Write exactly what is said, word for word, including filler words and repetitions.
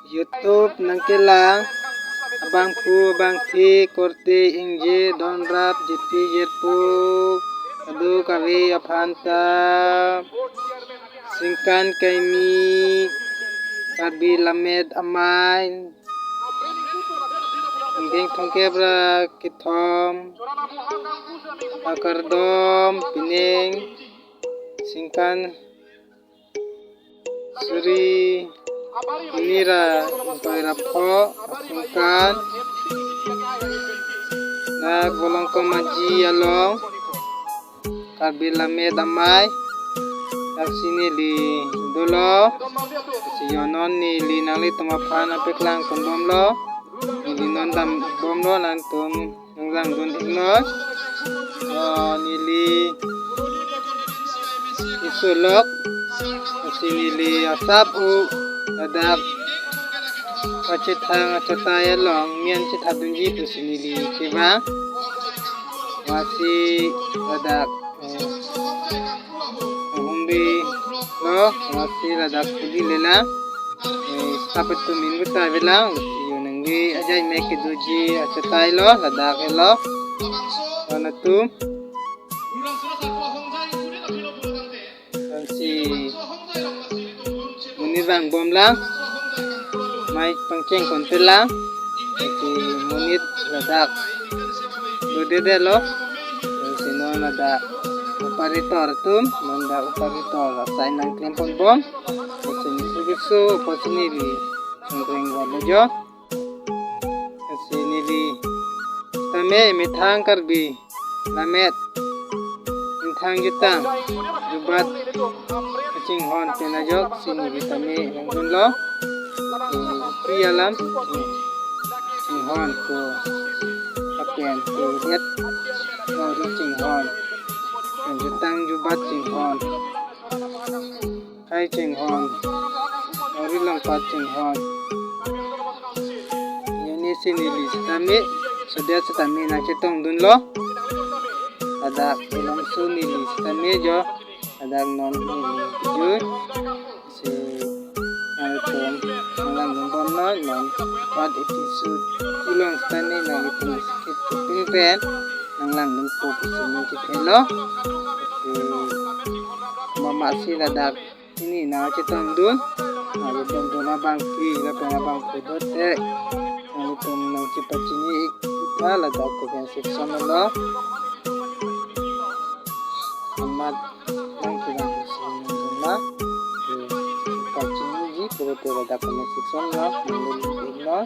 YouTube nangkelang abangphu abangphi korte ingje donrap jirpi jirpo kadokave aphan ta Singkan Kaimi Karbi Lammet Amei ingdeng thomkep ra kethom akardom pining Singkan suri hini ra ingkoi ra pho asingkan dak Bolongkom Aji along Karbi Lammet Amei dak si neli dolo. Si yo non neli nanglitum aphan nangpaklang ponbomlo, neli non dambomlo, nangtum nanglang dun iknon. Oh, neli isulok si neli asap u ladak pachethang achatai along mian chethap dunji pusi neli kevang. Lasi ladak, eh, humri lo, lasi ladak puli lela. Eh, stap atum min buta avelang, yo nangli ajai mek kedoji achatai lo, ladak helo. Anatum. Lasi monit vangbomlang, mei pangcheng ponpelang, lasi monit ladak dodedetlo. Lasi non ladak operator atum, non dak operator asai nangklem ponbom. Lasi neli sugisu opor si neli songkreng bom lo jo. Lasi neli tame methang Karbi Lammet ingthang jutang jubat kachinghon pen ajok si neli tame nangdunlo. Eh, pi alam chinghon ko apen ko det nori chinghon, jutang jubat chinghon, kai chinghon, nori longpat chinghon. Ini si neli sitame, sodet sitame nangchetongdunlo. Ladak ilongso neli sitame jo, ladak non neli kejui. Si nangtum nanglang dun bomnon, non part episode ilong sitame nanglitum skip kepin pen nanglang dunpo pusi neli chethelo. Si mama si ladak hini nangchetongdun, nangchetongdun abangpi lapen abangphu dote, nanglitum nangchepachini ik-, iktha ladak comment section lo. Amat nangkelang si nangdunma, chepachiniji pulote ladak comment section lo nangdun iknon.